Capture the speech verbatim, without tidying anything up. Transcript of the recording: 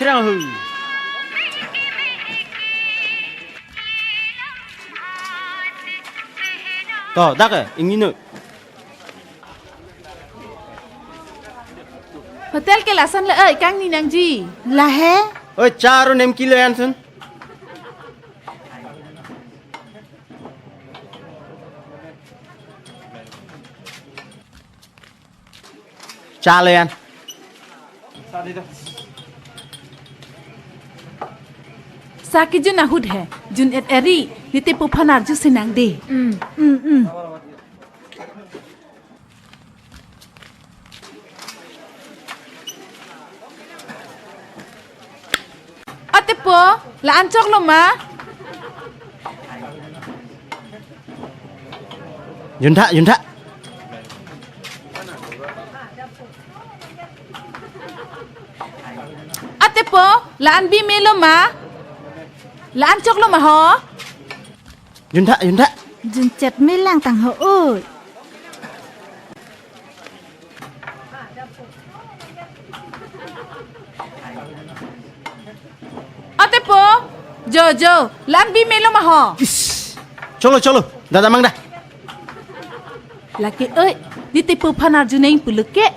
Thrang hu. To, dak eh, ingni noi. Hotel ke lason le, oi, kangni nangji. Lahei? Oi, charo nemki le ansun. Chalo yan. Sa kejun ahut he, jun-et eri, nitepuphan arjusi nangde. Mm, mm, mm. Atepo, la-an choklo ma? Juntha, juntha. Atepo, la-an bi melo ma? La-an choklo ma ho? Juntha, juntha. Junchet melang tang ho oi. Atepo, jo, jo, la-an bi melo ma ho? Ish. Cholo, cholo. Dada mang da. Lake oi, nitepuphan arjuneng puluke.